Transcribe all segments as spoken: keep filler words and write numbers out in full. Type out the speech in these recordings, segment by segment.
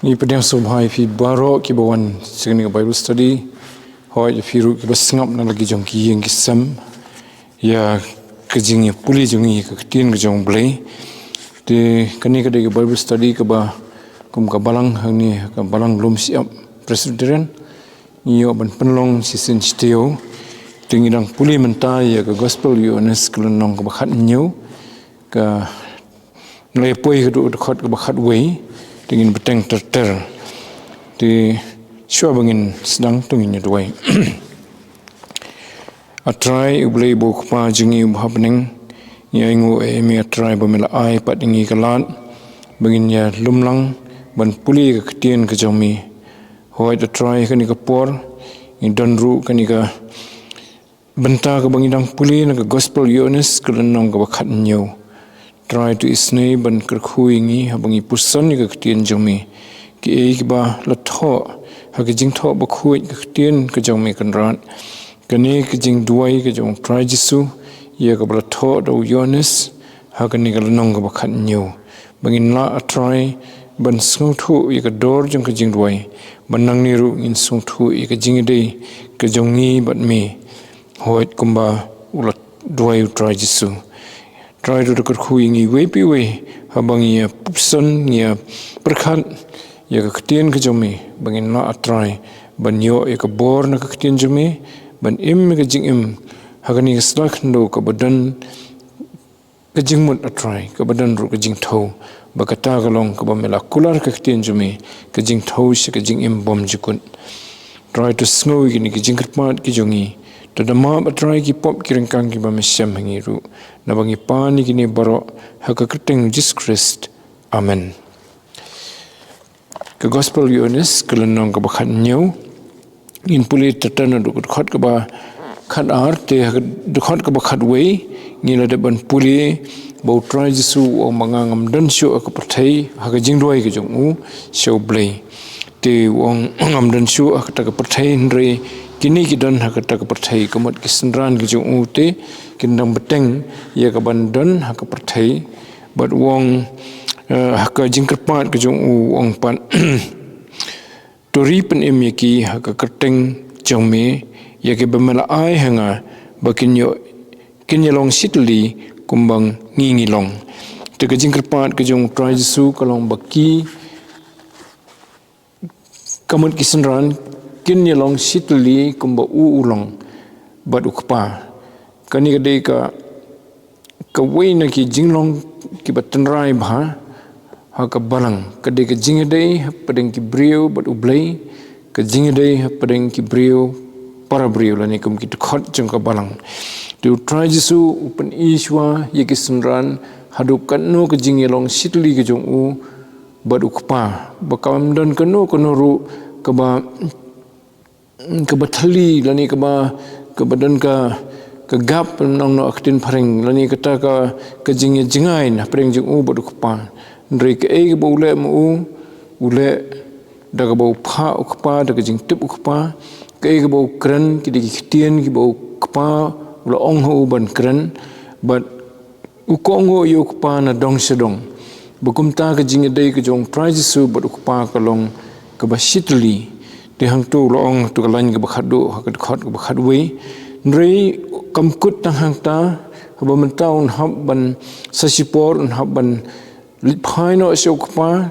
Ngi pdiang sngewbha ïa phi baroh kiba wan sha kane ka Bible study. Hooid, ïa phi ruh kiba sngap na la ki jong ki ïing ki sem ïa ka jingïapule jong ngi ïa ka ktien ka jong U Blei. Te kane ka dei ka Bible study kaba kum ka balang hangne, ka balang lum shyiap Presbyterian, ngi ïoh ban pynlong shisien shi taïew. Te ngi dang pule mynta ïa ka Gospel Ïoannis ka lynnong kaba khathynñiew, ka ngi la poi haduh ka dkhot kaba khatwei, te ngin bteng ter ter. Te shuwa ba ngin sdang to ngin ïa duwai. A Trai U Blei U Kpa jong ngi uba ha bneng, ngi ainguh ïa me A Trai ba me la ai pat ïa ngi ka lad ba ngin ïa lum lang ban pule ka ktien ka jong me. Hooid A Trai, kane ka por ngi don ruh kane ka bynta kaba ngi dang pule na ka Gospel Ïoannis ka lynnong kaba khathynñiew. Trai, to isynei ban kyrkhu ïa ngi haba ngi puson ïa ka ktien jong me. Kiei kiba la thoh ha ka Jingthoh Bakhuid, ka ktien ka jong me Kynrad. Kane ka jingduwai ka jong U Trai Jisu ïa kaba la thoh da u Ïoannis ha kane ka lynnong kaba khathynñiew. Ba ngin lah A Trai ban sngewthuh ïa ka dor jong ka jingduwai, ba nangne ruh ngin sngewthuh ïa ka jingïadei ka jong ngi bad me. Hooid, kumba u la duwai U Trai Jisu. Trai, to da kyrkhu ïa ngi iwei pa iwei haba ngi ïa puson, ngi ïa pyrkhat ïa ka ktien ka jong me, ba ngin lah A Trai ban ïoh ïa ka bor na ka ktien jong me, ban im ïa ka jingim ha kane ka sla khyndew kaba don ka jingmut A Trai, kaba don ruh ka jingthew, ba kata ka long kaba me la kular ka ktien jong me, ka jingthew sha ka jingim bymjukut. Trai, to sngew ïa kine ki jingkyrpad ki jong ngi. To da map A Trai ki pop ki ryngkang kiba me shem ha ngi ruh. Naba ngi pan ïa kine baroh ha ka kyrteng U Jisu Khrist. Amen. Ka Gospel Ïoannis ka lynnong kaba khathynñiew, ngin pule ter ter naduh ka dkhot kaba khatar, te ha ka dkhot kaba khatwei ngi la dep ban pule ba U Trai Jisu u ong ba nga ngam don shuh ha ka pyrthei ha ka jingduwai ka jong u sha U Blei. Te u ong ngam don shuh ha kata ka pyrthei, hynrei kine ki don ha kata ka pyrthei, ka mut ki synran ki jong u te kin dang bteng ïa kaban don ha ka pyrthei. Bad u ong, eh, ha ka jingkyrpad ka jong u u ong pat, to ri pynim ïa ki ha ka kyrteng jong me, ïa kiba me la ai ha nga, ba kin ïoh, kin ïa long shitylli kumba ngi ngi long. Te ka jingkyrpad ka jong U Trai Jisu ka long ba ki, ka mut ki synran, kin ïa long shitylli kumba u u long bad U Kpa. Kane ka dei ka, kawei na ki jinglong kiba tynrai bha ha ka balang, ka dei ka jingïadei hapdeng ki briew bad U Blei, ka jingïadei hapdeng ki briew para briew, lane kum ki dkhot jong ka balang. Te U Trai Jisu u pyni shuwa ïa ki synran haduh katno ka jingïalong shitylli ka jong u bad U Kpa, ba kam don kano kano ruh kaba, kaba thylli, lane kaba, kaba don ka, ka gap, nongno ha ka ktien phareng, lane kata ka, ka jingïajngai na phareng jong u bad U Kpa. Hynrei kaei kaba u leh ma u, u leh da kaba u phah U Kpa, da ka jingtip U Kpa. Kaei kaba u kren, ki dei ki ktien kiba U Kpa u la ong ha u ban kren. Bad u kohnguh ïa U Kpa na dong sha dong. Ba kumta ka jingïadei ka jong U Trai Jisu bad U Kpa ka long kaba shitylli. Te hangto u la ong, to ka lain kaba khatduh ha ka dkhot kaba khatwei. Hynrei kam kut tang hangta, haba mynta un hap ban, sa shipor un hap ban leit phai noh sha U Kpa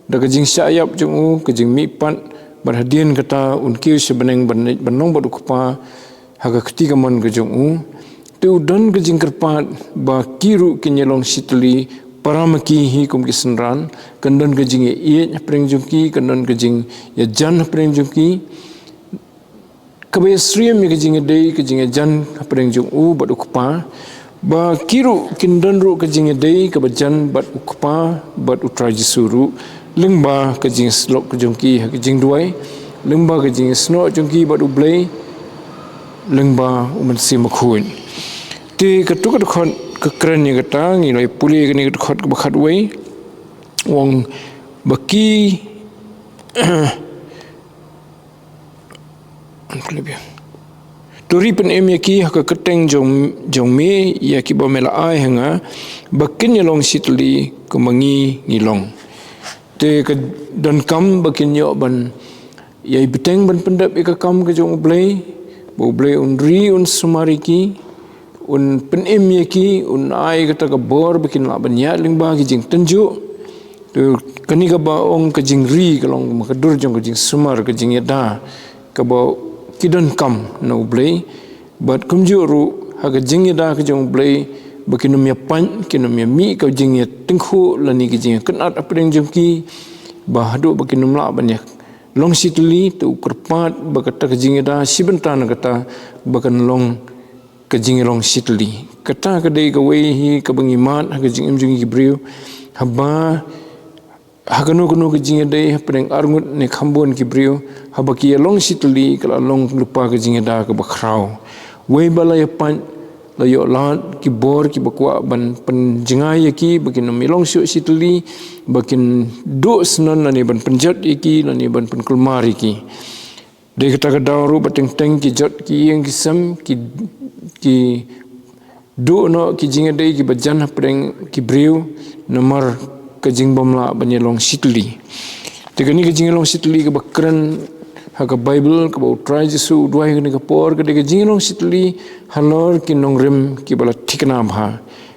da ka jingshah ïap jong u, ka jingmihpat, bad hadien kata un kiew sha bneng ban, ban long bad U Kpa ha ka kti kamon ka jong u. Te u don ka jingkyrpad ba ki ruh kin ïalong shitylli para ma ki hi kum ki synran, kan don ka jingïaieit hapdeng jong ki, kan don ka jingïajan hapdeng jong ki. Kaba ïasyriem ïa ka jingïadei, ka jingïajan hapdeng jong u bad U Kpa, ba ki ruh kin don ruh ka jingïadei kaba jan bad U Kpa bad U Trai Jisu ruh, lyngba ka jingïasyllok ka jong ki ha ka jingduwai, lyngba ka jingïasnoh jong ki bad U Blei, lyngba U Mynsiem Bakhuid. Te kato ka dkhot ka kren ïa kata, ngi la pule ïa kane ka dkhot kaba khatwei, u ong ba ki To ri pynim ïa ki ha ka kyrteng jong, jong me, ïa kiba me la ai ha nga, ba kin ïalong shitylli kumba ngi ngi long. Te ka donkam ba kin ïoh ban ïai bteng ban pyndep ïa ka kam ka jong U Blei, ba U Blei un ri un sumar ïa ki, un pynim ïa ki, un ai kata ka bor ba kin lah ban ïaid lyngba ki jingtynjuh. Te kane kaba ong ka jingri ka long ma ka dur jong ka jingsumar, ka jingïada kaba ki donkam na U Blei. Bad kumjuh ruh ha ka jingïada ka jong U Blei, ba kin ym ïa pait, kin ym ïa mih ka jingïatyngkhuh lane ka jingïakynad hapdeng jong ki, ba haduh ba kin ym lah ban ïa long shi tylli. Te u kyrpad ba kata ka jingïada shi bynta na kata ba kan long ka jingïalong shi tylli. Kata ka dei kawei hi kaba ngi mad ha ka jingim jong ki briew, haba ha kano kano ka jingïadei hapdeng arngut ne khambun ki briew, haba ki ïalong shi tylli ka la long lypa ka jingïada kaba khraw. Wei ba la ïa pait, la ïoh lad ki bor kiba kwah ban pynjngai ïa ki ba kin ym ïalong shuh shi tylli, ba kin duh snon lane ban pynjot ïa ki lane ban pynkulmar ïa ki. Dei kata ka daw ruh ba teng teng ki jot ki ïing ki sem, ki, ki duh noh ki jingïadei kiba jan hapdeng ki briew namar ka jingbym lah ban ïalong shi tylli. Te kane ka jingïalong shi tylli kaba kren ha ka Baibl, kaba U Trai Jisu u duwai ha kane ka por, ka dei ka jingïalong shi tylli halor ki nongrim kiba la thikna bha.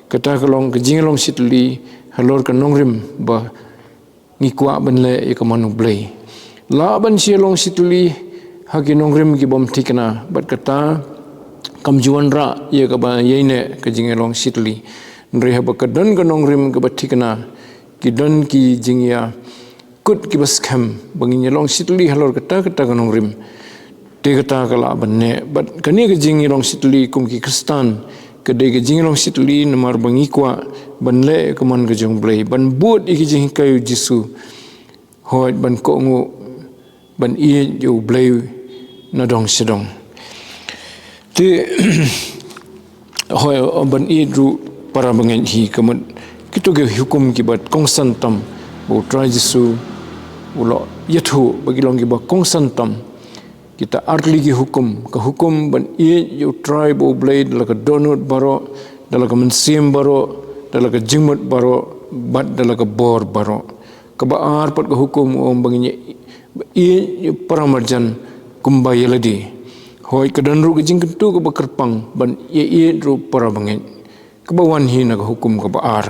Kata ka long ka jingïalong shi tylli halor ka nongrim ba ngi kwah ban leh ïa ka mon U Blei. Lah ban shu ïalong shi tylli ha ki nongrim kibym thikna, bad kata kam ju wanrah ïa kaba ïaineh ka jingïalong shi tylli. Hynrei haba ka don ka nongrim kaba thikna, ki don ki jingïakut kiba skhem ba ngin ïalong shi tylli halor kata kata ka nongrim. Te kata ka lah ban neh. Bad kane ka jingïalong shi tylli kum ki Khristan, ka dei ka jingïalong shi tylli namar ba ngi kwah ban leh ka mon ka jong U Blei, ban bud ïa ki jinghikai U Jisu, hooid ban kohnguh, ban ïeit ïa U Blei nadong shadong. Te hooid, ban ïeit ruh para bangeit hi, ka mut kito ki hukum kiba kongsan tam ba U Trai Jisu u la ïathuh ba ki long kiba kongsan tam. Kita artylli ki hukum, ka hukum ban ïeit ïa U Trai ba U Blei da la ka dohnud baroh, da la ka mynsiem baroh, da la ka jingmut baroh, bad da la ka bor baroh. Kaba ar pat ka hukum u ong ba ngin ïa ïeit ïa u para marjan kumba ïa lade. Hooid, ka don ruh ka jingkyntu kaba kyrpang ban ïa ïeit ruh para bangeit. Kaba wan hi na ka hukum kaba ar.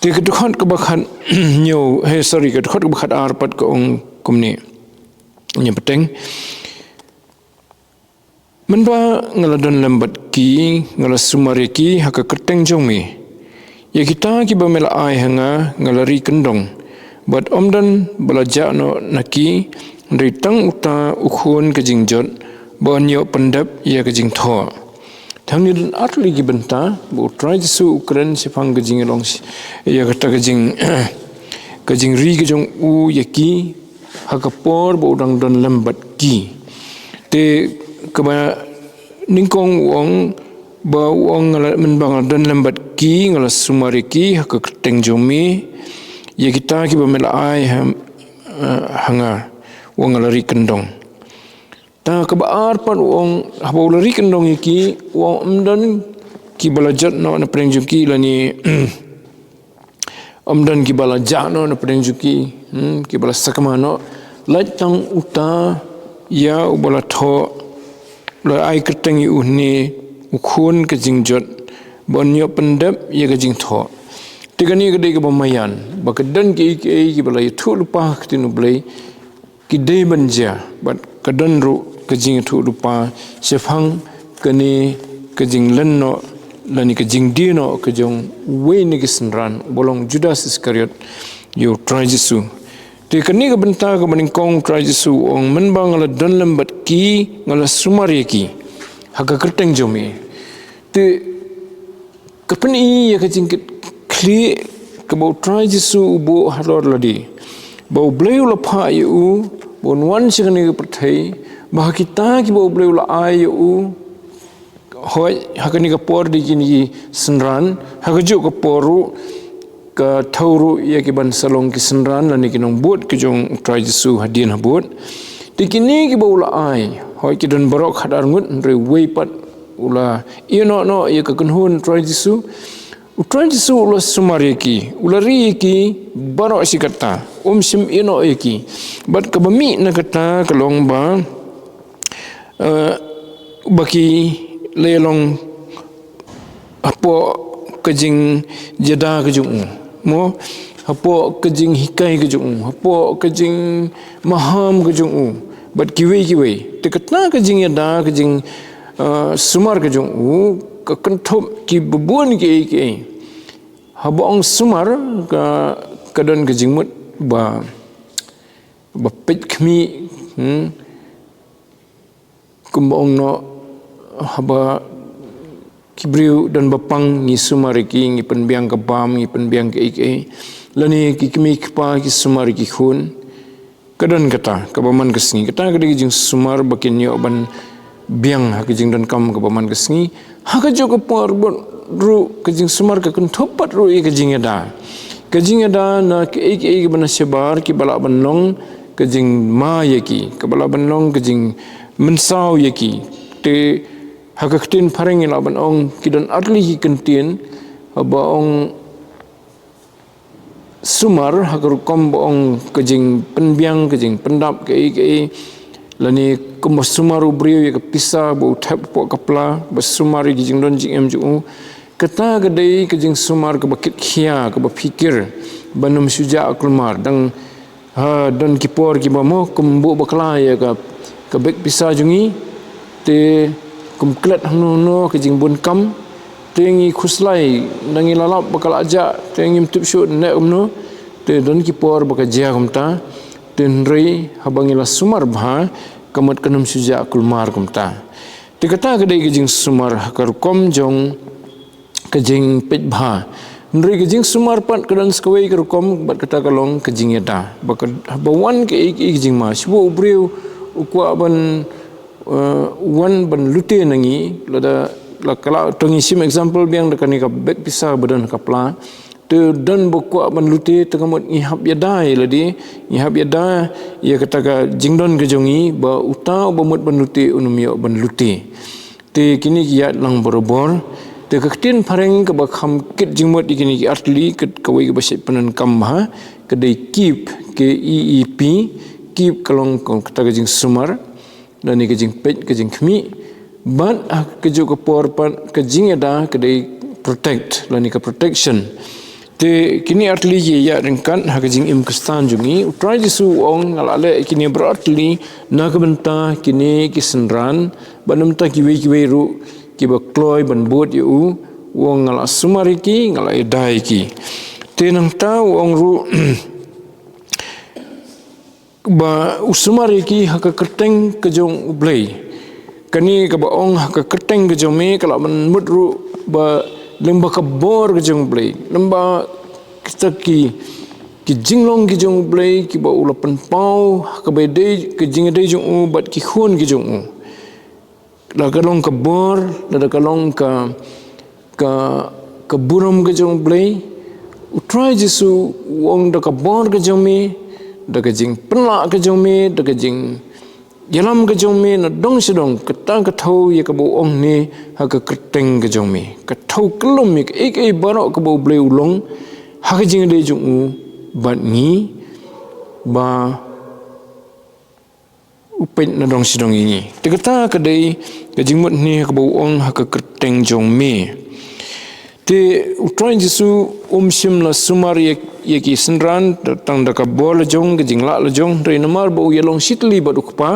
Te ka dkhot kaba khat hynñiew, he, sorry, ka dkhot kaba khat ar pat ka ong kumne. Ïa bteng. Mynba nga la don lem bad ki, nga la sumar ïa ki ha ka kyrteng jong me. Ïa kita kiba me la ai ha nga, nga la ri kyndong. Bad ym don ba la jah noh na ki, hynrei tang uta u khun ka jingjot, ba un ïoh pyndep ïa ka jingthoh. Te hangne don artylli ki bynta ba U Trai Jisu u kren shaphang ka jingïalong shi-, ïa kata ka jing, ka jingri ka jong u ïa ki, ha ka por ba u dang don lem bad ki. Te kaba nyngkong u ong, ba u ong nga la, mynba nga la don lem bad ki, nga la sumar ïa ki ha ka kyrteng jong me, ïa kita kiba me la ai ha, eh, ha nga, u ong nga la ri kyndong. Te kaba ar pat u ong, haba u la ri kyndong ïa ki, u ong ym don kiba la jot noh na pdeng jong ki lane ym don kiba la jah noh na pdeng jong ki, hmm, kiba la sakma noh. Lait tang uta ïa uba la thoh, la ai kyrteng ïa u hangne u khun ka jingjot, ba un ïoh pyndep ïa ka jingthoh. Te kane ka dei kaba maïan, ba ka don kiei kiei kiba la ïathuh lypa ha ka ktien U Blei, ki dei ban jia, bad ka don ruh ka jingïathuh lypa shaphang kane ka jinglen noh lane ka jingdie noh ka jong uwei na ki synran, uba long Judas Iskariot, ïa U Trai Jisu. Te kane ka bynta kaba nyngkong U Trai Jisu u ong mynba nga la don lem bad ki, nga la sumar ïa ki ha ka kyrteng jong me. Te ka pyni ïa ka jingkitkhlieh kaba U Trai Jisu u buh halor lade. Ba U Blei u la phah ïa u, ba un wan sha kane ka pyrthei, ba ha kita kiba U Blei u la ai ïa u, hooid, ha kane ka por dei kine ki synran, ha kajuh ka por ruh, ka thew ruh ïa ki ban sa long ki synran, lane ki nongbud ki jong U Trai Jisu hadien habud. Te kine kiba u la ai, hooid ki don baroh khatar ngut, hynrei uwei pat u la ïehnoh noh ïa ka kynhun U Trai Jisu. U Trai Jisu u la sumar ïa ki, u la ri ïa ki baroh shi katta. um shym ïehnoh ïa ki. Bad kaba mih na kata ka long ba, eh, ba ki la ïalong hapoh ka jingïada ka jong u, mo, hapoh ka jinghikai ka jong u, hapoh ka jingmaham ka jong u, bad kiwei kiwei. Te kata ka jingïada, ka jing, eh, sumar ka jong u, ka kynthup kiba bun kiei kiei. Haba ong sumar, ka, ka don ka jingmut ba, ba peit khmih, hmm. Kumba ong noh, haba ki briew don ba pang, ngi sumar ïa ki, ngi pynbiang ka bam, ngi pynbiang kaei kaei. Lane ki kmie ki kpa ki sumar ïa ki khun. Ka don kata, kaba man ka sngi. Kata ka dei ka jingsumar ba kin ïoh ban biang ha ka jingdonkam kaba man ka sngi. Ha kajuh ka por pat ruh, ka jingsumar ka kynthup pat ruh ïa ka jingïada. Ka jingïada na kaei kaei kaba na shabar, kiba lah ban long ka jingma ïa ki, kaba lah ban long ka jingmynsaw ïa ki. Te ha ka ktien phareng ngi lah ban ong, ki don artylli ki kyntien, haba ong sumar, ha ka rukom ba ong ka jingpynbiang, ka jingpyndap kaei kaei. Lane kumba sumar u briew ïa ka pisa ba u thep hapoh ka pla, ba sumar ïa ka jingdon jingem jong u. Kata ka dei ka jingsumar kaba kit khia, kaba phikir, ban ym shu jah kulmar. Dang Ha, don ki por kiba mo, kum buh bakla ïa ka, ka beg pisa jong ngi, te kum klet hangno hangno ka jingbun kam, te ngi khuslai, dang ngi la lap ba ka la jah, te ngim tip shuh ne kumno, te don ki por ba ka jia kumta, te hynrei haba ngi la sumar bha, ka mut kan ym shu jah kulmar kumta. Te kata ka dei ka jingsumar ha ka rukom jong ka jingpeit bha. Hynrei ka jingsumar pat ka don sa kawei ka rukom, bad kata ka long ka jingïada. Ba ka, ba wan kaei kaei ka jingma. Shu buh u briew u kwah ban, eh, wan ban lute na ngi, lada, la ka la, to ngi shim example biang da kane ka beg pisa ba don ha ka pla. Te don ba kwah ban lute, te ka mut ngi hap ïada ïa lade, ngi hap ïada ïa kata ka jingdon ka jong ngi, ba uta uba mut ban lute, un ym ïoh ban lute. Te kine ki ïaid lang barabor. Te ka ktien phareng kaba kham kit jingmut ïa kine ki artylli, ka, kawei kaba shait pyndonkam bha, ka dei keep, K E E P, keep ka long ka, kata ka jingsumar, lane ka jingpeit, ka jingkhmih. Bad ha kajuh ka por pat ka jingïada ka dei protect, lane ka protection. Te kine artylli ki ïaid ryngkat ha ka jingim Khristan jong ngi. U Trai Jisu u ong, nga la leh kine baroh artylli na ka bynta kine ki synran, bad na ka bynta kiwei kiwei ruh kiba kloi ban bud ïa u. U ong, nga la sumar ïa ki, nga la ïada ïa ki. Te nangta u ong ruh, ba u sumar ïa ki ha ka kyrteng ka jong U Blei. Kane kaba ong ha ka kyrteng ka jong me, ka lah ban mut ruh ba lyngba ka bor ka jong U Blei, lyngba kita ki, ki jinglong ki jong U Blei, kiba u la pynpaw ha kaba ïadei, ka jingïadei jong u bad ki khun ki jong u. Lada ka long ka bor, lada ka long ka, ka, ka burom ka jong U Blei. U Trai Jisu u ong, da ka bor ka jong me, da ka jingpynlah ka jong me, da ka jingïalam ka jong me, na dong sha dong, kata ka thew ïa kaba u ong ne ha ka kyrteng ka jong me. Ka thew kyllum ïa kaei kaei baroh kaba U Blei u long ha ka jingïadei jong u bad ngi, ba u peit na dong sha dong ïa ngi. Te kata ka dei ka jingmut ne kaba u ong ha ka kyrteng jong me. Te u Trai Jisu um shym la sumar ïa, ïa ki synran tang da ka bor la jong, ka jinglah la jong, hynrei namar ba u ïalong shitylli bad u Kpa.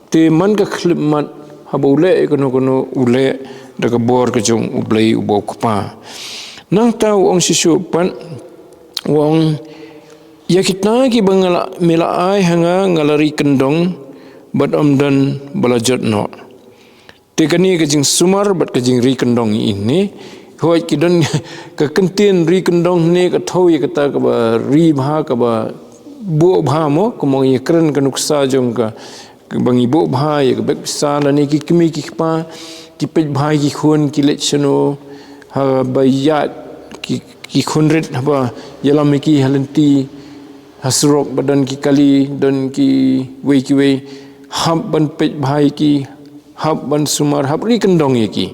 Te man ka khyllipmat haba u leh ïa kano kano u leh da ka bor ka jong U Blei uba u Kpa. Nangta u ong shisha pat, u ong, ïa kita kiba nga la, me la ai ha nga, nga la ri kyndong, bad ym don ba la jot noh. Te kane ka jingsumar bad ka jingri kyndong ine, hooid ki don ka kyntien ri kyndong ne ka thew ïa kata kaba ri bha, kaba buh bha mo, kumba ngi ïakren ka nuksa jong ka, kaba ngi buh bha ïa ka beg pisa, lane ki kmie ki kpa ki peit bha ïa ki khun ki leit shano, haba ïaid ki, ki khun rit haba ïalam ïa ki ha lynti, ha surok ba don ki kali, don kiwei kiwei, hap ban peit bha ïa ki, hap ban sumar, hap ri kyndong ïa ki,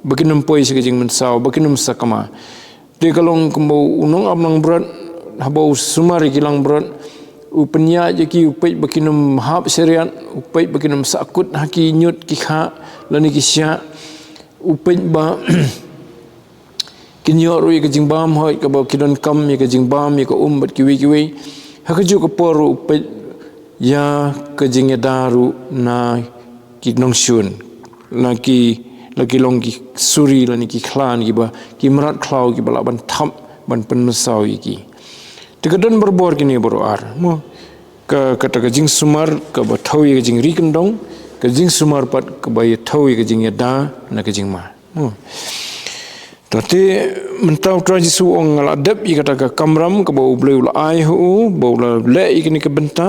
ba kin ym poi sha ka jingmynsaw, ba kin ym sakma. Te ka long kumba u nongap nongbrot, Haba u sumar ïa ki langbrot, u pynïaid ïa ki, u peit ba kin ym hap shariat, u peit ba kin ym sahkut ha ki ñiut ki khah lane ki shiah, u peit ba kin ïoh ruh ïa ka jingbam, hooid, kaba ki donkam ïa ka jingbam, ïa ka um bad kiwei kiwei. Ha kajuh ka por ruh u peit ïa ka jingïada ruh na ki nongshun, la ki, la ki long ki suri lane ki khlaiñ kiba, ki mrad khlaw kiba lah ban thap, ban pynmynsaw ïa ki. Te ka don barabor kine baroh ar, mo. Ka, kata ka jingsumar kaba thew ïa ka jingri kyndong, ka jingsumar pat kaba ïa thew ïa ka jingïada na ka jingma. Hmm. Te mynta u Trai Jisu u ong, nga la dep ïa kata ka kamram kaba U Blei u la ai ha u, ba u la leh ïa kane ka bynta.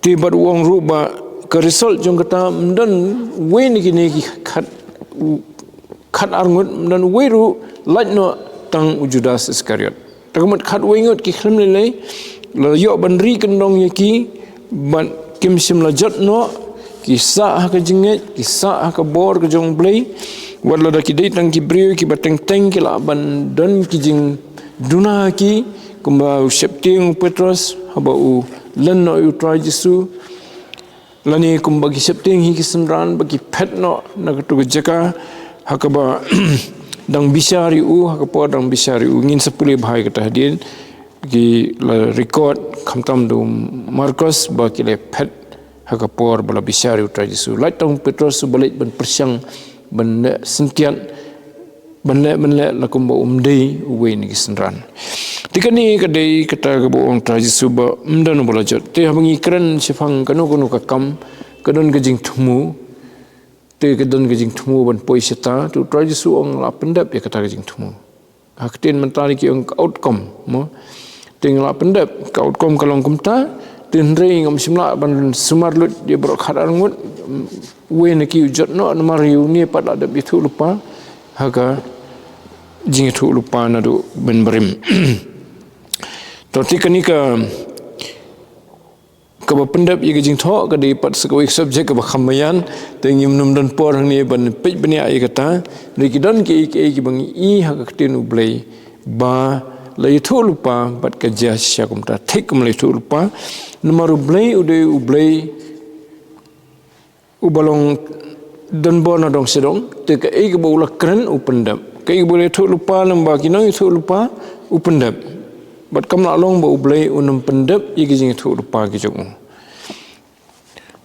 Te bad u ong ruh ba ka result jong kata ym don wei na kine ki khat, u, khat ar ngut, ym don wei ruh lait noh tang u Judas Iskariot. Te ka mut khatwei ngut ki khlem lei lei, la ïoh ban ri kyndong ïa ki, bad kim shym la jot noh, ki sah ha ka jingngeit, ki sah ha ka bor ka jong U Blei, wat lada ki dei tang ki briew kiba teng teng ki lah ban don ki jingduna ha ki, kumba u sheptieng u Petros, haba u len noh ïa u Trai Jisu, lane kumba ki sheptieng hi ki synran ba ki phet noh na katu ka jaka, ha kaba dang bishar ïa u, ha ka por dang bishar ïa u, ngin sa pule bha ïa kata hadien, ki la record, khamtam da u Markos, ba ki la phet ha ka por ba la bishar ïa u Trai Jisu. Lait tang u Petros uba leit ban pyrshang, ban leh syntiat, ban leh, ban leh la kumba um dei uwei na ki synran. Te kane ka dei kata kaba ong u Trai Jisu ba ym don uba la jot. Te haba ngi kren shaphang kano kano ka kam, ka don ka jingthmu. Te ka don ka jingthmu ban poi shata, te u Trai Jisu u ong, la pyndep ïa kata ka jingthmu. Ha ka ktien mynta ki ong ka outcome, mo. Te nga la pyndep, ka outcome ka long kumta, te hynrei ngam shym lah ban sumar lut ïa baroh khat ar ngut, wei na ki u jot noh, namar ïa une pat la dep ïathuh lypa ha ka jingïathuh lypa naduh mynbarim. To te kane ka, kaba pyndep ïa ka jingthoh ka dei pat sa kawei ka subject kaba kham maïan, te ngim nym don por hangne ban peit bniah ïa kata, hynrei ki don kiei kiei kiba ngi i ha ka ktien U Blei ba la ïathuh lypa bad ka jia shisha kumta, thik kum la ïathuh lypa, namar U Blei u dei U Blei uba long donbor na dong sha dong, te kaei kaba u la kren u pyndep. Kaei kaba u la ïathuh lypa lem bad ki nongïathuh lypa u pyndep. Bad kam lah long ba U Blei un ym pyndep ïa ki jingïathuh lypa ki jong u.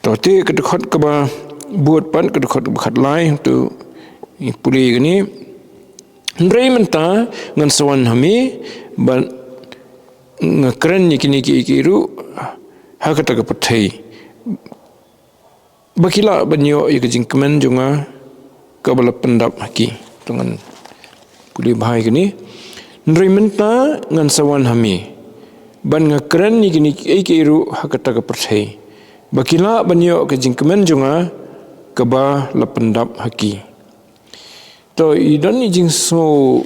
To te ka dkhot kaba bud pat, ka dkhot kaba khatlai, to ngi pule ïa kane. Hynrei mynta ngan sa wan ha me, bad nga kren ïa kine kiei kiei ruh ha kata ka pyrthei, ba ki lah ban ïoh ïa ka jingkmen jong nga kaba la pyndap ha ki. To ngan pule bha ïa kane. Hynrei mynta ngan sa wan ha me, bad nga kren ïa kine kiei kiei ruh ha kata ka pyrthei, ba ki lah ban ïoh ka jingkmen jong nga kaba la pyndap ha ki. To i don i jingsngew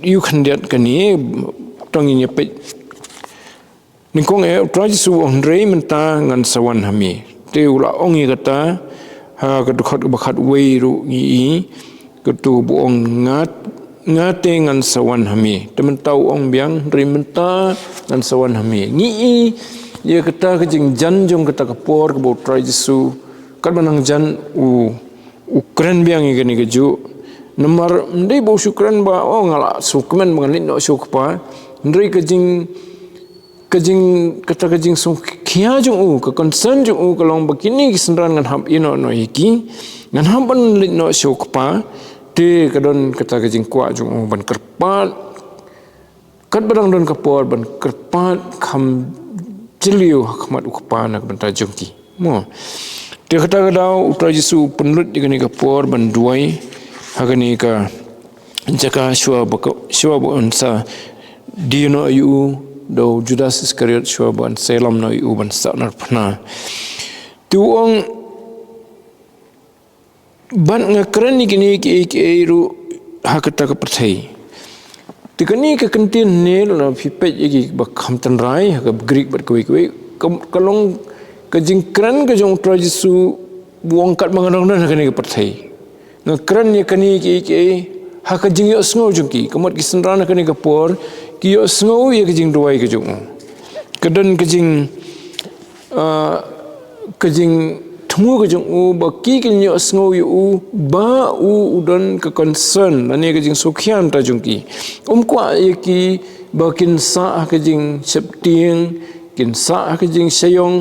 ïu khyndiat kane, to ngin ïa peit. Nyngkong eh, u Trai Jisu u ong, hynrei mynta ngan sa wan ha me. Te u la ong ïa kata ha ka dkhot kaba khatwei ruh ngi i, katu ba u ong, nga, nga te ngan sa wan ha me. Te mynta u ong biang, hynrei mynta ngan sa wan ha me. Ngi i ïa kata ka jingjan jong kata ka por kaba u Trai Jisu, katba nang jan u u kren biang ïa kane kajuh. Namar ym dei ba u shu kren ba, oh, nga la sngewkmen ba ngan leit noh sha u Kpa. Hynrei ka jing, ka jing, kata ka jingsngewkhia jong u, ka concern jong u ka long ba kine ki synran ngan hap ïehnoh noh ïa ki, ngan hap ban leit noh sha u Kpa. Te ka don kata ka jingkwah jong u ban kyrpad, katba dang don ka por ban kyrpad kham jylliew ha khmat u Kpa na ka bynta jong ki. Mo. Te kata ka daw u Trai Jisu u pynlut ïa kane ka por ban duwai ha kane ka jaka shuwa ba ka, shuwa ba un sa die noh ïa u da u Judas Iskariot, shuwa ba un sa ïalam noh ïa u ban sahnarphna. Te u ong, bad nga kren ïa kine kiei kiei ruh ha kata ka pyrthei. Te kane ka kyntien ne, lada phi peit ïa ki ba kham tynrai ha ka Greek bad kawei kawei, ka, ka long ka jingkren ka jong u Trai Jisu, u ong katba nga dang don ha kane ka pyrthei, nga kren ïa kine kiei kiei Ha ka jingïohsngew jong ki, ka mut ki synran ha kane ka por, ki ïohsngew ïa ka jingduwai ka jong u. Ka don ka jing, ah, ka jingthmu ka jong u, ba ki kin ïohsngew ïa u, ba u, u don ka concern, lane ka jingsngewkhia na ka bynta jong ki. Um kwah ïa ki, ba kin sah ha ka jingsheptieng, kin sah ha ka jingshah ïong,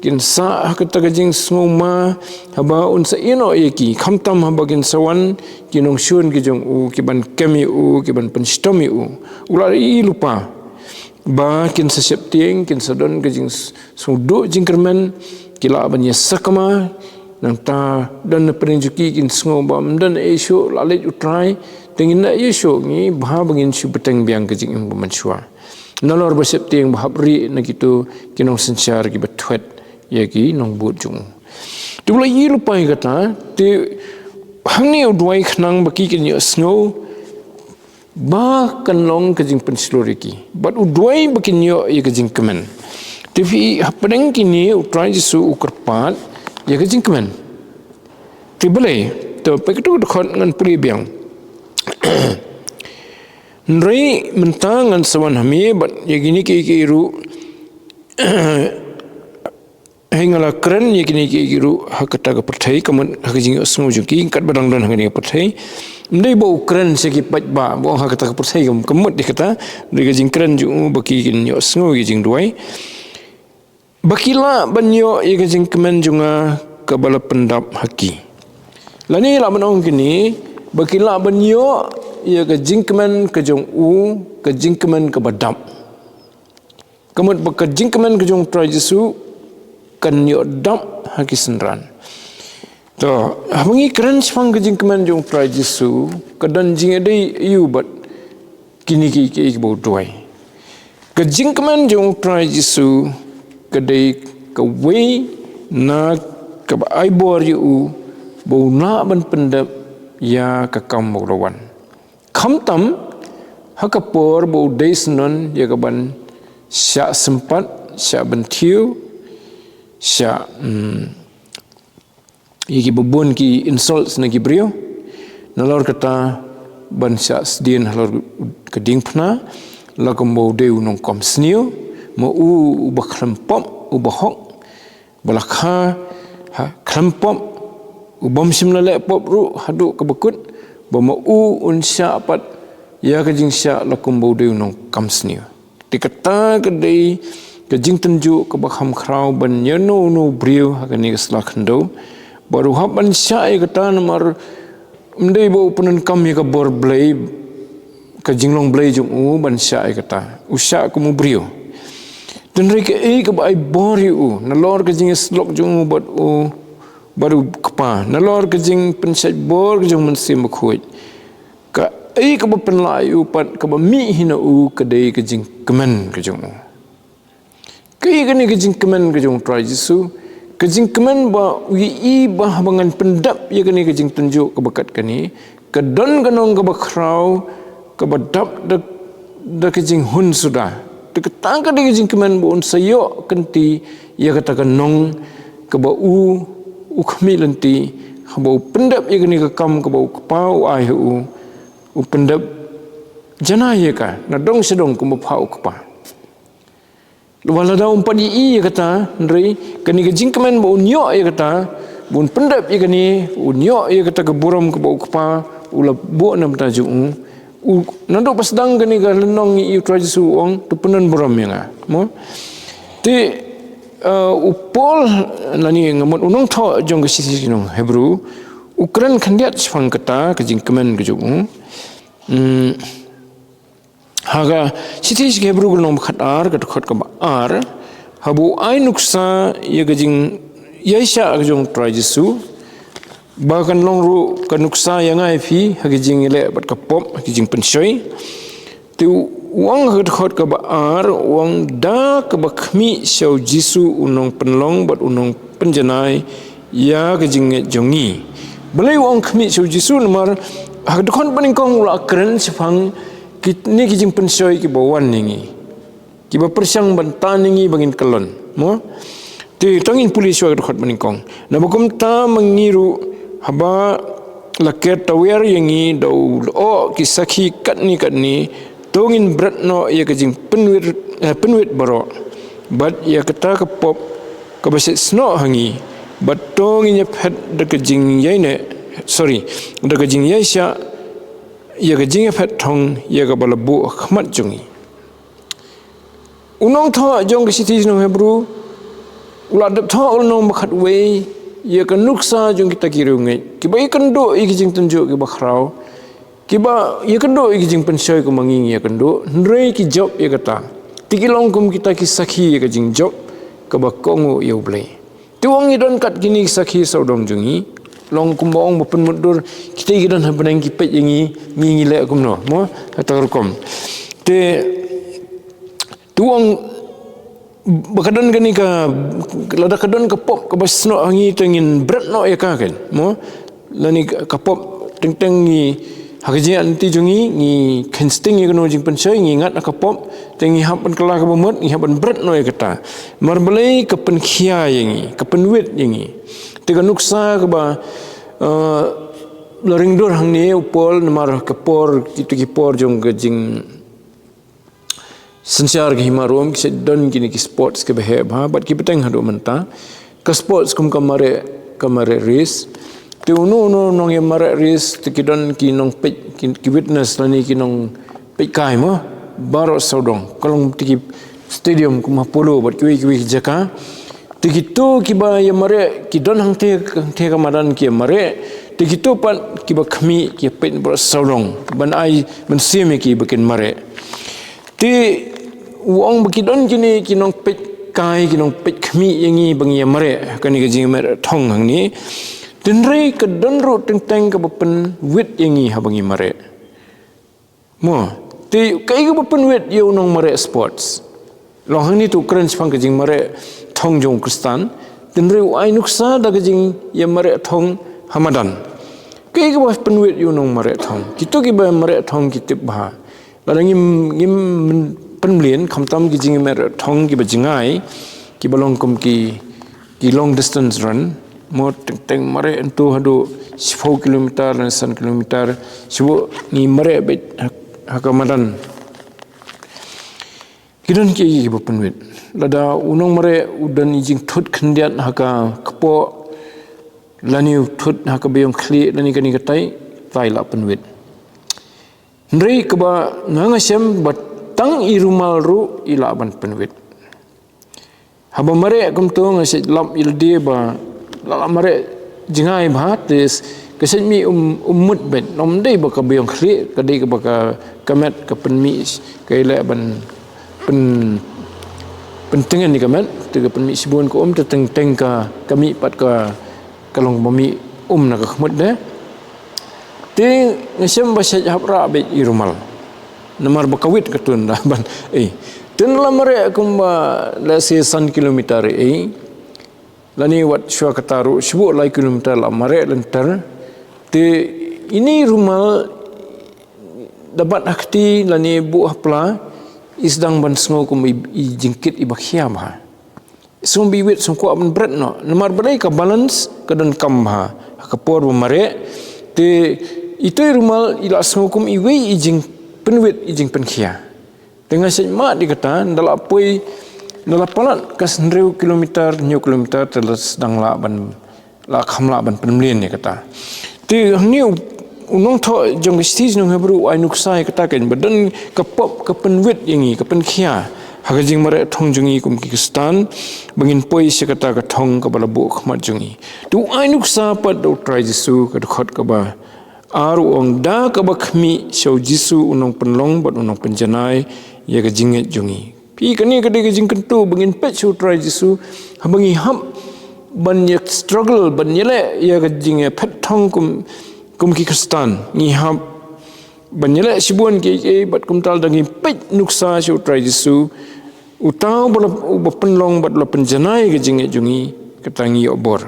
kin sah ha kata ka jingsngewma, haba un sa ïehnoh ïa ki, khamtam haba kin sa wan ki nongshun ki jong u, ki ban kem ïa u, ki ban pynshitom ïa u. U la ïohi lypa ba kin sa sheptieng, kin sa don ka jingsngewdon jingkyrmen, ki lah ban ïasakma, nangta don na pdeng jong ki kin sngew ba ym don ei shuh, la leit u Trai, te ngin da ïa shuh ngi, bha ba ngin shu bteng biang ka jingim ba mynshuwa. Nalor ba sheptieng ba hap rieh na kito ki nongsynshar kiba thwet ïa ki nongbud jong u. Te u la ïohi lypa ïa kata, te hangne u duwai khnang ba ki kin ïohsngew ba kan long ka jingpynshlur ïa ki. Bad u duwai ba kin ïoh ïa ka jingkmen. Te phi, hapdeng kine u Trai Jisu u kyrpad ïa ka jingkmen. Te balei, to peit katto ka dkhot ngan pule biang. Hynrei mynta ngan sa wan ha me bad ïa kine kiei kiei ruh, hynrei nga la kren ïa kine kiei kiei ruh ha kata ka pyrthei, ka mut ha ka jingïohsngew jong ki, katba dang don ha kane ka pyrthei. Ym dei ba u kren sha ki paidbah, ba ong ha kata ka pyrthei, ka mut dei kata, dei ka jingkren jong u ba ki kin ïohsngew ïa ka jingduwai. Ba ki lah ban ïoh ïa ka jingkmen jong nga kaba la pyndap ha ki. Lane lah ban ong kine, ba ki lah ban ïoh ïa ka jingkmen ka jong u, ka jingkmen kaba dap. Ka mut ba ka jingkmen ka jong u Trai Jisu kan ïoh dap ha ki synran. To, haba ngi kren shaphang ka jingkmen jong u Trai Jisu, ka don jingïadei aïu bad kine kiei kiei kiba u duwai. Ka jingkmen jong u Trai Jisu ka dei kawei na kaba ai bor ïa u ba u lah ban pyndep ïa ka kam ba u la wan. Khamtam ha ka por ba u dei syndon ïa ka ban shah sympat, shah bynthiew, shah, mm, ïa kiba bun ki insults na ki briew. Nalor kata ban shah sdien halor ka diengphna, la kumba u dei u nongkam sniew, ma u uba khlem pop, uba hok, ba la kha, ha, khlem pop, u bym shym la leh pop ruh, haduh kaba kut, ba ma u un shah pat ïa ka jingshah la kumba u dei u nongkam sniew. Te kata ka dei ka jingtynjuh kaba kham khraw ban ïa uno uno u briew ha kane ka sla khyndew. Bad u hap ban shah ïa kata namar ym dei ba u pyndonkam ïa ka bor Blei, ka jinglong Blei jong u ban shah ïa kata. U shah kum u briew. Hynrei kaei kaba ai bor ïa u, nalor ka jingïasyllok jong u bad u, bad u Kpa, nalor ka jingpynshait bor ka jong u Mynsiem Bakhuid. Kaei kaba pynlah ïa u pat kaba mih hi na u ka dei ka jingkmen ka jong u. Kaei kane ka jingkmen ka jong u Trai Jisu, ka jingkmen ba u ïohi ba haba ngan pyndep ïa kane ka jingtynjuh kaba kat kane, ka don ka nong kaba khraw, kaba dap da, da ka jinghun suda. Te kata ka dei ka jingkmen ba un sa ïoh kynti ïa kata ka nong kaba u, u khmih lynti, haba u pyndep ïa kane ka kam kaba u Kpa u ai ha u, u pyndep janai ïa ka, na dong sha dong kumba phah u Kpa. Wat lada um pat ïohi ïa kata, hynrei kane ka jingkmen ba un ïoh ïa kata, ba un pyndep ïa kane, un ïoh ïa kata ka burom kaba u Kpa u la buh na bynta jong u. U, naduh ba sdang kane ka lynnong ïa u Trai Jisu u ong, to pyndon burom ïa nga. Mo? Te, eh, u Paul, lane nga mut u nongthoh jong ka shithi sha ki nong Hebru, u kren khyndiat shaphang kata ka jingkmen ka jong u. Hmm. Ha ka shithi sha ki Hebru ka lynnong ba khatar, ka dkhot kaba ar, haba u ai nuksa ïa ka jingïaishah ka jong u Trai Jisu, ba kan long ruh ka nuksa ïa nga ïa phi ha ka jingïaleh bad ka pop, ha ka jingpynshoi. Te u ong ha ka dkhot kaba ar, u ong da kaba khmih sha u Jisu u nongpynlong bad u nongpynjanai ïa ka jingngeit jong ngi. Balei u ong khmih sha u Jisu? Namar ha ka dkhot banyngkong u la kren shaphang kine ki jingpynshoi kiba wan ïa ngi, kiba pyrshang ban tan ïa ngi ba ngin kyllon. Mo? Te to ngin pule shuwa ka dkhot banyngkong. Naba kumta ma ngi ruh haba la ker tawiar ïa ngi da u lyoh ki sakhi katne katne, to ngin bret noh ïa ka jingpynwit, eh, pynwit baroh, bad ïa kata ka pop kaba shait snoh ha ngi, bad to ngin ïaphet da ka jingïaineh, sorry, da ka jingïaishah ïa ka jingïaphet thong ïa kaba la buh ha khmat jong ngi. U nongthoh jong ka shithi sha ki nong Hebru u la dep thoh lynnong ba khatwei ïa ka nuksa jong kita ki riewngeit kiba ïakynduh ïa ki jingtynjuh kiba khraw, kiba ïakynduh ïa ki jingpynshoi kumba ngi ngi ïakynduh, hynrei ki jop ïa kata. Te ki long kum kita ki sakhi ïa ka jingjop kaba kohnguh ïa U Blei. Te u ong ngi don kat kine ki sakhi sawdong jong ngi. Long kumba ong ba pynmutdur, kita ki don ha bneng ki peit ïa ngi, ngi ngi leh kumno, mo? Kata ka rukom. Te, te u ong ba ka don kane ka, lada ka don ka pop kaba snoh ha ngi, te ngin bret noh ïa ka, kan, mo? Lane ka pop teng teng ngi, ha ka jingïaid lynti jong ngi, ngi kheiñ sting ïa kano jingpynshoi, ngi ngat ha ka pop, te ngi hap ban kylla kaba mut, ngi hap ban bret noh ïa kata. Namar balei? Ka pynkhia ïa ngi, ka pynwit ïa ngi. Te ka nuksa kaba, eh, la ring dur hangne u Paul, namar ka por, kito ki por jong ka jing synshar ka hima Rom, ki shait don kine ki sports kiba heh bha, bad ki bteng haduh mynta. Ka sports kum ka mareh, ka mareh race. Te uno uno u nongïamareh race, te ki don ki nongpeit, ki, ki witness lane ki nongpeitkai, mo, baroh sawdong. Ka long te ki stadium kum ha Polo bad kiwei kiwei ki jaka. Te kito kiba ïamareh ki don hangtei, hangtei ka madan ki ïamareh. Te kito pat kiba khmih ki ïapeit baroh sawdong ban ai mynsiem ïa ki ba kin mareh. Te u ong ba ki don kine ki nongpeitkai, ki nongpeitkhmih ïa ngi ba ngi ïamareh ha kane ka jingmareh thong hangne. Hynrei ka don ruh teng teng kaba pynwit ïa ngi haba ngi mareh. Mo, te kaei kaba pynwit ïa u nongmareh sports? Long hangne te u kren shaphang ka jingmareh thong jong u Khristan. Hynrei u ai nuksa da ka jingïamareh thong ha madan. Kaei kaba pynwit ïa u nongmareh thong? Kito kiba mareh thong ki tip bha. Lada ngim, ngim pynmlien, khamtam ki jingïamareh thong kiba jngai, kiba long kum ki, ki long distance run, mo, teng teng mareh hangto haduh shiphew kilometer, lane san kilometer, shu ngi mareh beit ha, ha ka madan. Ki don kiei kiba pynwit? Lada u nongmareh u don i jingthut khyndiat ha ka kpoh, lane u thut ha ka ba ïong khlieh, lane kane katai, te i lah pynwit. Hynrei kaba nga nga shem ba tang i rumal ruh i lah ban pynwit. Haba mareh kumto nga shait lap ïa lade ba la, la mareh jngai bha, te ka shait mih um, um mut beit, ym dei ba ka ba ïong khlieh, ka dei kaba ka, ka met ka pynmih, ka ïaleh ban pyn, pyntngen ïa ka met, te ka pynmih shibun ka um, te teng teng ka, ka mih pat ka, ka long ba mih um na ka khmut de. Te nga shem ba shait hap rah beit i rumal. Namar ba ka wit ka tun da ban, eh. Te la mareh kumba, let's say, san kilometer, eh. Lane wat shuwa kata ruh, shibun lai kilometer la mareh lynter. Te ine i rumal da bat ha kti lane buh ha pla, i sdang ban sngew kum i, i jingkit iba khia bha. Sngew ba i wit, sngew kwah ban bret noh. Namar balei? Ka balance ka donkam bha ha ka por ba mareh. Te ito i rumal i la sngew kum iwei i jingpynwit, i jingpynkhia. Te nga shait mad ïa kata, nda la poi, nda la palat ka hynriew kilometer, hynñiew kilometer, te la sdang lah ban, la kham lah ban pynmlien ïa kata. Te hangne u, u nongthoh jong ka shithi sha ki nong Hebru u ai nuksa ïa kata, kan, ba don ka pop ka pynwit ïa ngi, ka pynkhia ha ka jingmareh thong jong ngi kum ki Khristan, ba ngin poi sha kata ka thong kaba la buh ha khmat jong ngi. Te u ai nuksa pat da u Trai Jisu, ka dkhot kaba ar, u ong, da kaba khmih sha u Jisu u nongpynlong bad u nongpynjanai ïa ka jingngeit jong ngi. Phi, kane ka dei ka jingkyntu ba ngin peit sha u Trai Jisu, haba ngi hap ban ïa struggle, ban ïaleh ïa ka jingïaphet thong kum, kum ki Khristan. Ngi hap ban ïaleh shibun kiei kiei, bad kumta lada ngi peit nuksa sha u Trai Jisu, uta uba la, uba pynlong bad la pynjanai ïa ka jingngeit jong ngi, kata ngi ïoh bor.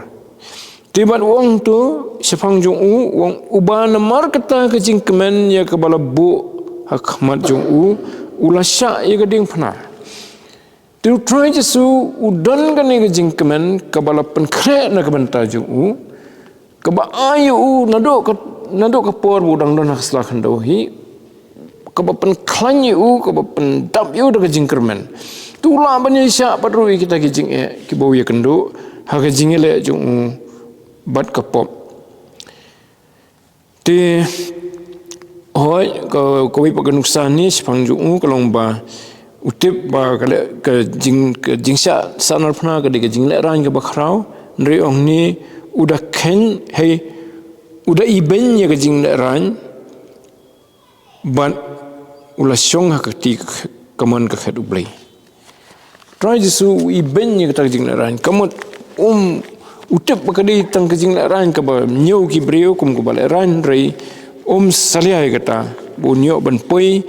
Te bad u ong to shaphang jong u, u ong, uba namar kata ka jingkmen ïa kaba la buh ha khmat jong u, u la shah ïa ka diengphna. Te u Trai Jisu u don kane ka jingkmen kaba la pynkhreh na ka bynta jong u, kaba ai ïa u naduh ka, naduh ka por ba u dang don ha ka sla khyndew hi, kaba pynkhlaiñ ïa u, kaba pyndap ïa u da ka jingkyrmen. Te u lah ban ïaishah pat ruh ïa kita ki jingeh kiba u ïakynduh ha ka jingïaleh jong u bad ka pop. Te hooid, ka, kawei pat ka nuksa ne shaphang jong u ka long ba u tip ba ka leh, ka jing, ka jingshah sahnarphna ka dei ka jinglehraiñ kaba khraw. Hynrei ong ne u da kheiñ, hei, u da ibeiñ ïa ka jinglehraiñ bad u la shong ha ka kti ka, ka mon ka khet U Blei. Trai Jisu u ibeiñ ïa kata ka jinglehraiñ. Ka mut um, u tip ba ka dei tang ka jinglehraiñ kaba ñiew ki briew kum kaba lehraiñ, hynrei um salia ïa kata, ba un ïoh ban poi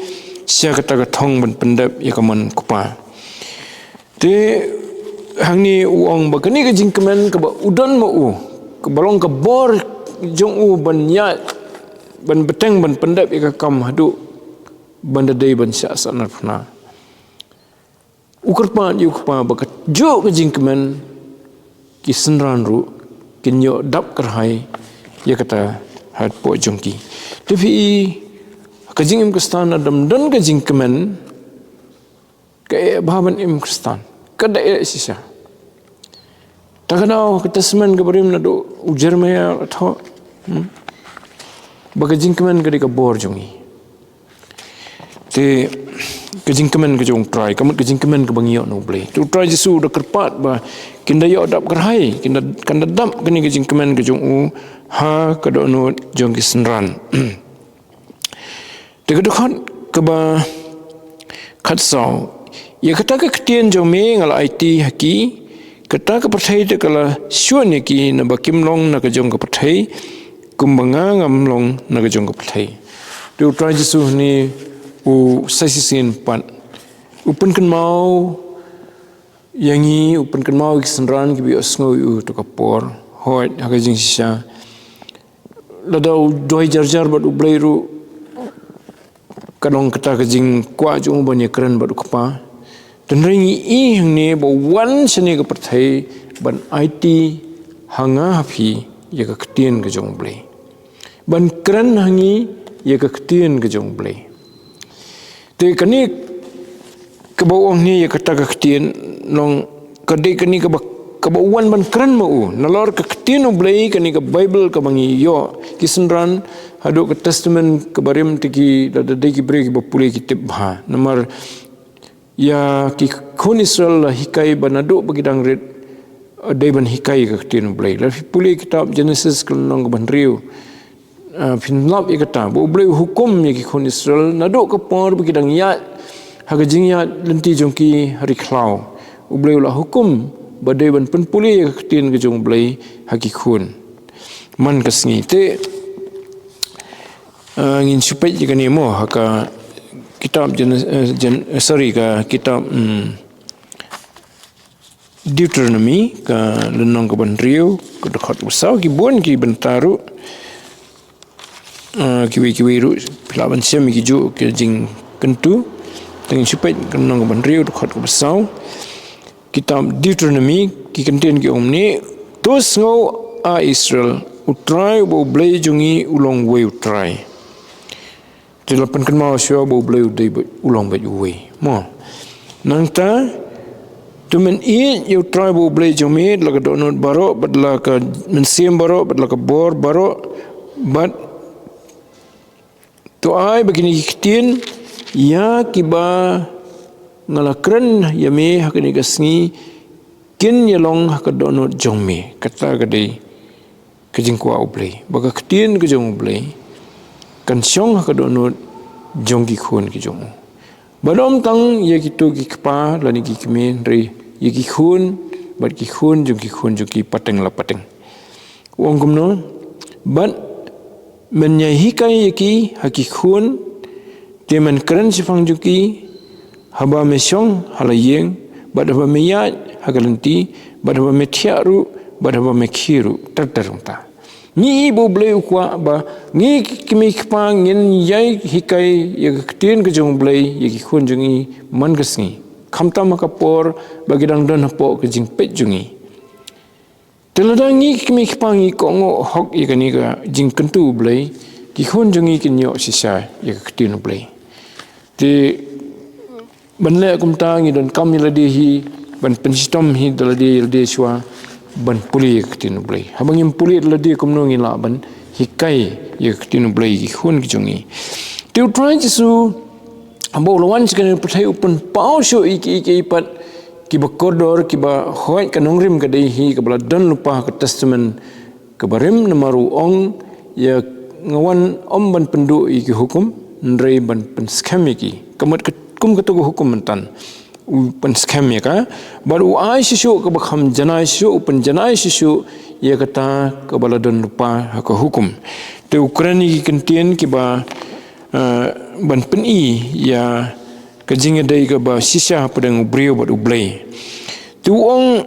sha kata ka thong ban pyndep ïa ka mon Kpa. Te hangne u ong ba kane ka jingkmen kaba u don ma u, kaba long ka bor jong u ban ïaid, ban bteng, ban pyndep ïa ka kam haduh ban da dei ban shah sahnarphna. U kyrpad ïa u Kpa ba kajuh ka jingkmen ki synran ruh kin ïoh dap kyrhai ïa kata hapoh jong ki. Te phi i, ka jingim Khristan lada ym don ka jingkmen, ka eh bha ban im Khristan, ka da eh shisha. Ta ka daw ka Testament kaba rim naduh u Jeremiah la thoh, hmm? Ba ka jingkmen ka dei ka bor jong ngi. Te ka jingkmen ka jong U Trai, ka mut ka jingkmen kaba ngi ïoh na U Blei. Te U Trai Jisu u da kyrpad ba kin da ïoh dap kyrhai, kin da, kan da dap kane ka jingkmen ka jong u ha ka dohnud jong ki synran. Te ka dkhot kaba khatsaw, ïa kata ka ktien jong me nga la aiti ha ki, kata ka pyrthei te ka la shun ïa ki, naba kim long na ka jong ka pyrthei kumba nga ngam long na ka jong ka pyrthei. Te U Trai Jisu hangne u sa shisien pat u pynkynmaw ïa ngi, u pynkynmaw ïa ki synran kiba ïohsngew ïa u ha kata ka por. Hooid, ha ka jingshisha, lada u duwai jar jar bad U Blei ruh, ka long kata ka jingkwah jong u ban ïakren bad U Kpa. Hynrei ngi i hangne ba u wan shane ka pyrthei ban aiti ha nga ha phi ïa ka ktien ka jong U Blei, ban kren ha ngi ïa ka ktien ka jong U Blei. Te kane kaba u ong hangne ïa kata ka ktien, long ka dei kane kaba, kaba u wan ban kren ma u. Nalor ka ktien U Blei, kane ka Baibl kaba ngi ïoh, ki synran haduh ka Testament kaba rim te ki, lada dei ki briew kiba pule ki tip bha. Namar ïa ki khun Israel la hikai ba naduh ba ki dang rit, eh, dei ban hikai ka ktien U Blei. Lada phi pule kitab Genesis ka lynnong kaba hynriew, eh, phin lap ïa kata ba U Blei u hukum ïa ki khun Israel naduh ka por ba ki dang ïaid ha ka jingïaid lynti jong ki ha ri khlaw. U Blei u la hukum ba dei ban pynpule ïa ka ktien ka jong U Blei ha ki khun man ka sngi. Te, eh, ngin shu peit ïa kane mo ha ka kitab Gen-, eh, Gen-, eh, sorry, ka kitab, hmm, Deuteronomy, ka lynnong kaba hynriew, ka dkhot kaba saw, ki bun ki bynta ruh, eh, kiwei kiwei ruh phi lah ban shem ïa kijuh ki jingkyntu. Te ngin shu peit ka lynnong kaba hynriew, dkhot kaba saw. Kitab Deuteronomy, ki kyntien ki ong kumne: To sngew, A Israel, U Trai uba U Blei jong ngi u long uwei U Trai. Te la pynkynmaw shuwa ba U Blei u dei ba u long beit uwei. Mo. Nangta, to men ïeit ïa U Trai uba U Blei jong me da la ka dohnud baroh, bad la ka mynsiem baroh, bad la ka bor baroh, bad to ai ba kine ki ktien ïa kiba nga la kren ïa me ha kane ka sngi kin ïa long ha ka dohnud jong me. Kata ka dei ka jingkwah U Blei, ba ka ktien ka jong U Blei kan shong ha ka dohnud jong ki khun ki jong u. Bad ym tang ïa kito ki kpa lane ki kmie, hynrei ïa ki khun bad ki khun jong ki khun jong ki, pateng la pateng. U ong kumno? Bad men ïai hikai ïa ki ha ki khun, te men kren shaphang jong ki haba me shong ha la ïing, bad haba me ïaid ha ka lynti, bad haba me thiah ruh, bad haba me khie ruh, ter ter kumta. Ngi i ba U Blei u kwah ba ngi ki kmie ki kpa ngin ïai hikai ïa ka ktien ka jong U Blei ïa ki khun jong ngi man ka sngi, khamtam ha ka por ba ki dang don hapoh ka jingpeit jong ngi. Te lada ngi ki kmie ki kpa ngi kohnguh hok ïa kane ka jingkyntu U Blei, ki khun jong ngi kin ïoh shisha ïa ka ktien U Blei. Te ban leh kumta ngi donkam ïa lade hi ban pynshitom hi da lade ïa lade shuwa ban pule ïa ka ktien U Blei. Haba ngim pule da lade kumno ngin lah ban hikai ïa ka ktien U Blei ïa ki khun ki jong ngi. Te U Trai Jisu haba u la wan sha kane ka pyrthei u pynpaw shuh ïa ki, ïa ki pat kiba kordor, kiba hoi. Ka nongrim ka dei hi kaba la don lypa ha ka Testament kaba rim, namar u ong ïa, nga wan ym ban pynduh ïa ki hukum, hynrei ban pynskhem ïa ki. Ka mut ka, kum kata ka hukum mynta u pynskhem ïa ka, bad u ai shisha kaba kham janai shisha, u pynjanai shisha ïa kata kaba la don lypa ha ka hukum. Te u kren ïa ki kyntien kiba, eh, ban pyni ïa ka jingïadei kaba shisha hapdeng u briew bad U Blei. Te u ong,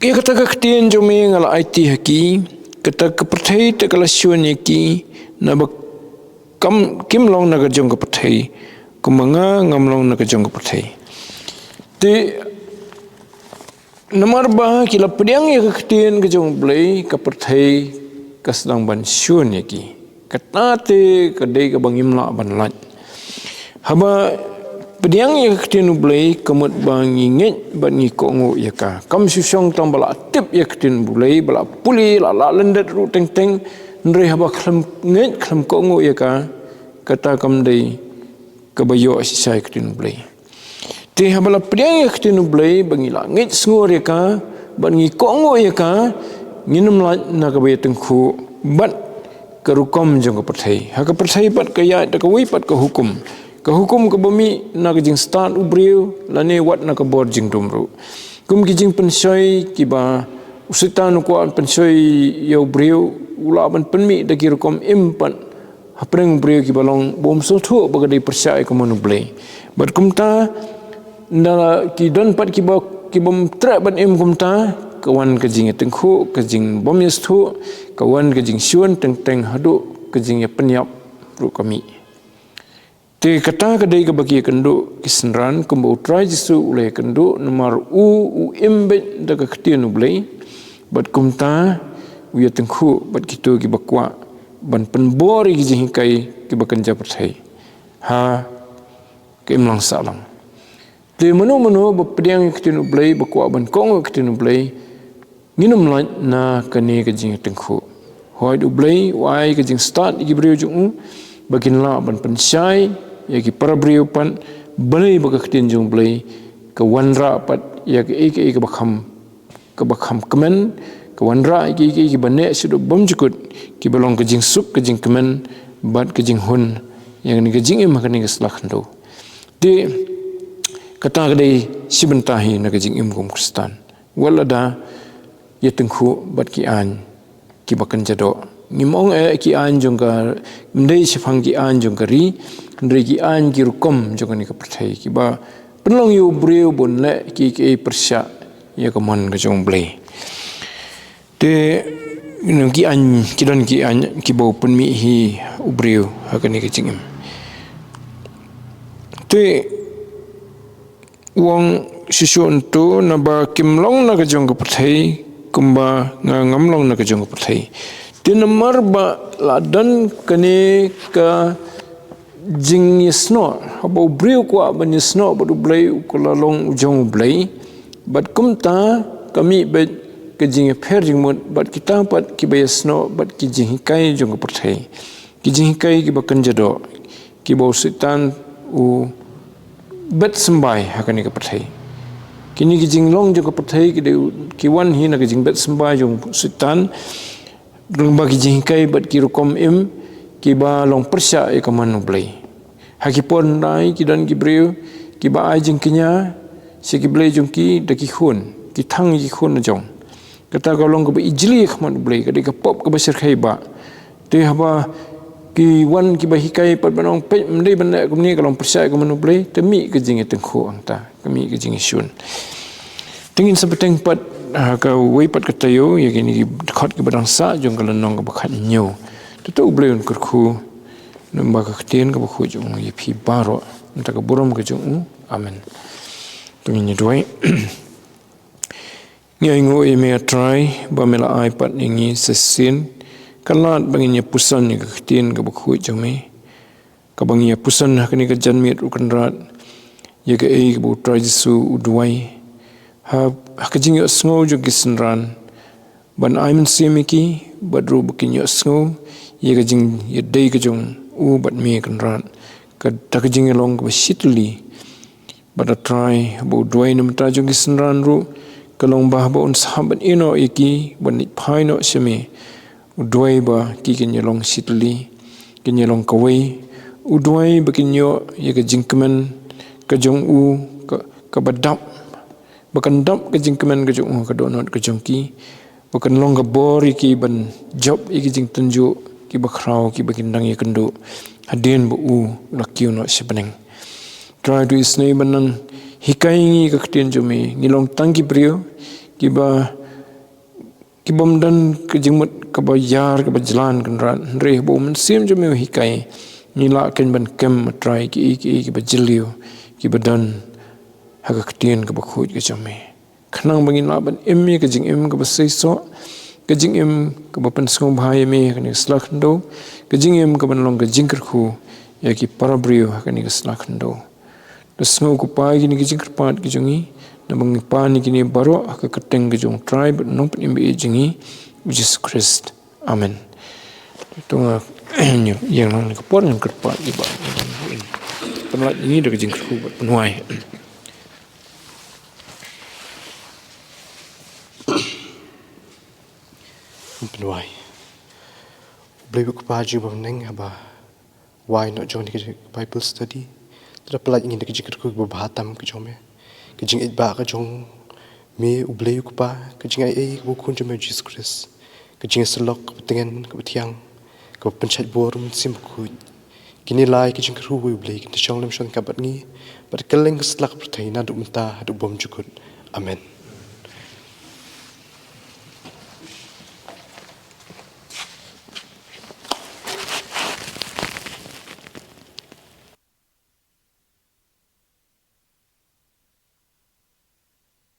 ïa kata ka ktien jong me nga la aiti ha ki, kata ka pyrthei te ka la shun ïa ki, naba kam, kim long na ka jong ka pyrthei, kumba nga ngam long na ka jong ka pyrthei. Te namar ba ki la pdiang ïa ka ktien ka jong U Blei, ka pyrthei ka sdang ban shun ïa ki. Kata te ka dei kaba ngim lah ban lait. Haba pdiang ïa ka ktien U Blei, ka mut ba ngi ngeit bad ngi kohnguh ïa ka. Kam shu shong tang ba la tip ïa ka ktien U Blei, ba la pule, la, la lyndet ruh teng teng, hynrei haba khlem ngeit, khlem kohnguh ïa ka, kata kam dei kaba ïoh shisha ïa ka ktien U Blei. Te haba la pdiang ïa ka ktien U Blei, ba ngi la ngeit sngur ïa ka, bad ngi kohnguh ïa ka, ngin ym lait na kaba ïatyngkhuh bad ka rukom jong ka pyrthei. Ha ka pyrthei pat ka ïaid da kawei pat ka hukum. Ka hukum kaba mih na ka jingstad u briew, lane wat na ka bor jingdum ruh. Kum ki jingpynshoi kiba u Soitan u kwah pynshoi ïa u briew, u lah ban pynmih da ki rukom im pat hapdeng u briew kiba long bym sngewthuh ba ka dei pyrshah ïa ka mon U Blei. Bad kumta, nda ki don pat kiba, kibym treh ban im kumta, ka wan ka jingïatyngkhuh, ka jingbym ïasngewthuh, ka wan ka jingshun teng teng haduh ka jingïapynïap ruh ka mih. Te kata ka dei kaba ki ïakynduh ki synran, kumba U Trai Jisu u la ïakynduh, namar u, u im beit da ka ktien U Blei, bad kumta u ïatyngkhuh bad kito kiba kwah ban pynbor ïa ki jinghikai kiba kynja pyrthei ha ka imlang sahlang. Te mano mano ba pdiang ïa ka ktien U Blei, ba kwah ban kohnguh ïa ka ktien U Blei, ngin ym lait na kane ka jingïatyngkhuh. Hooid, U Blei u ai ka jingstad ïa ki briew jong u, ba kin lah ban pynshai ïa ki para briew pat, balei ba ka ktien jong U Blei ka wanrah pat ïa kaei kaei kaba kham, kaba kham kmen, ka wanrah ïa kiei kiei kiba neh shaduh bymjukut, kiba long ka jingsuk, ka jingkmen, bad ka jinghun ïa kane ka jingim ha kane ka sla khyndew. Te kata ka dei shi bynta hi na ka jingim kum u Khristan. Wat lada ïatyngkhuh bad ki aiñ kiba kynja doh. Ngim ong eh ki aiñ jong ka, ym dei shaphang ki aiñ jong ka ri, hynrei ki aiñ ki rukom jong kane ka pyrthei, kiba pynlong ïa u briew ban leh kiei kiei pyrshah ïa ka mon ka jong U Blei. Te, you know, ki aiñ, ki don ki aiñ kiba u pynmih hi u briew ha kane ka jingim. Te u ong shisha, naba kim long na ka jong ka pyrthei, kumba nga ngam long na ka jong ka pyrthei. Te namar ba la don kane ka jingïasnoh, haba u briew u kwah ban ïasnoh bad U Blei, u kwah long u jong U Blei, bad kumta ka mih beit ka jingïapher jingmut bad kita pat kiba ïasnoh bad ki jinghikai jong ka pyrthei, ki jinghikai kiba kynja doh, kiba u Soitan u bet symbai ha kane ka pyrthei. Kine ki jinglong jong ka pyrthei ki dei, ki wan hi na ka jingbet symbai jong u Soitan, lyngba ki jinghikai bad ki rukom im kiba long pyrshah ïa ka mon U Blei. Ha ki por hyndai ki don ki briew kiba ai jingkñia sha ki blei jong ki da ki khun, ki thang ïa ki khun la jong. Kata ka long kaba ijli ha khmat U Blei, ka dei ka pop kaba shyrkhei bha. Te haba ki wan kiba hikai pat ban ong, peit, ym dei ban leh kumne, ka long pyrshah ïa ka mon U Blei, te mih ka jingïatyngkhuh hangta, ka mih ka jingïashun. Te ngin sa bteng pat ha kawei pat ka taïew ïa kine ki dkhot kiba dang sah jong ka lynnong kaba khathynñiew. Te to U Blei un kyrkhu, namar ba ka ktien kaba khuid jong u ïa phi baroh, na ka bynta ka burom ka jong u. Amen. Ngin ïa duwai. Ngi ainguh ïa me, A Trai, ba me la ai pat ïa ngi sa shisien ka lad ba ngin ïa puson ïa ka ktien kaba khuid jong me, kaba ngi ïa puson ha kane ka janmiet, U Kynrad, ïa kaei kaba U Trai Jisu u duwai ha, ha ka jingïohsngew jong ki synran, ban ai mynsiem ïa ki, bad ruh ba kin ïohsngew ïa ka jingïadei ka jong u bad me, Kynrad, ka, da ka jingïalong kaba shitylli. Bad A Trai, ba u duwai na bynta jong ki synran ruh ka long ba, ba un sahap ban ïehnoh ïa ki, ban leit phai noh sha me. U duwai ba ki kin ïalong shitylli, kin ïalong kawei. U duwai ba kin ïoh ïa ka jingkmen ka jong u, ka, kaba dap, ba kan dap ka jingkmen ka jong u ha ka dohnud ka jong ki, ba kan long ka bor ïa ki ban jop ïa ki jingtynjuh kiba khraw kiba kin dang ïakynduh hadien ba u la kiew noh sha bneng. Trai, to isynei ban nang hikai ïa ngi ka ktien jong me. Ngi long tang ki briew kiba, ki bym don ka jingmut kaba ïar kaba jlan, Kynrad, hynrei haba u Mynsiem jong me u hikai, ngi lah kein ban kem, A Trai, kiei kiei kiba jylliew kiba don ha ka ktien kaba khuid ka jong me. Khnang ba ngin lah ban im ïa ka jingim kaba seisoh, ka jingim kaba pynsngewbha ïa me ha kane ka sla khyndew, ka jingim kaban long ka jingkyrkhu ïa ki para briew ha kane ka sla khyndew. To sngew, ko Pa, ïa kine ki jingkyrpad ki jong ngi, naba ngi pan ïa kine baroh ha ka kyrteng ka jong U Trai bad U Nongpynim ba ïeit jong ngi, U Jisu Khrist. Amen. To ngin ïeng lang na ka por, ngan kyrpad ïa ba pynlait ïa ngi da ka jingkyrkhu bad pynwai. Pynwai. U Blei, U Kpa jong ngi ba ha bneng, haba wai noh jong kane ka Bible study, to da pynlait ïa ngi da ka jingkyrkhu kaba bha tam ka jong me, ka jingïeit ba ka jong me, U Blei U Kpa, ka jingaiei kaba U Khun jong me U Jisu Khrist, ka jingïasyllok kaba tngen, kaba thiang, kaba pynshait bor U Mynsiem Bakhuid. Kine lai ki jingkyrkhu, wei U Blei, kin da shong lem shongkha bad ngi, bad kylleng ka sla ka pyrthei, naduh mynta haduh bymjukut. Amen.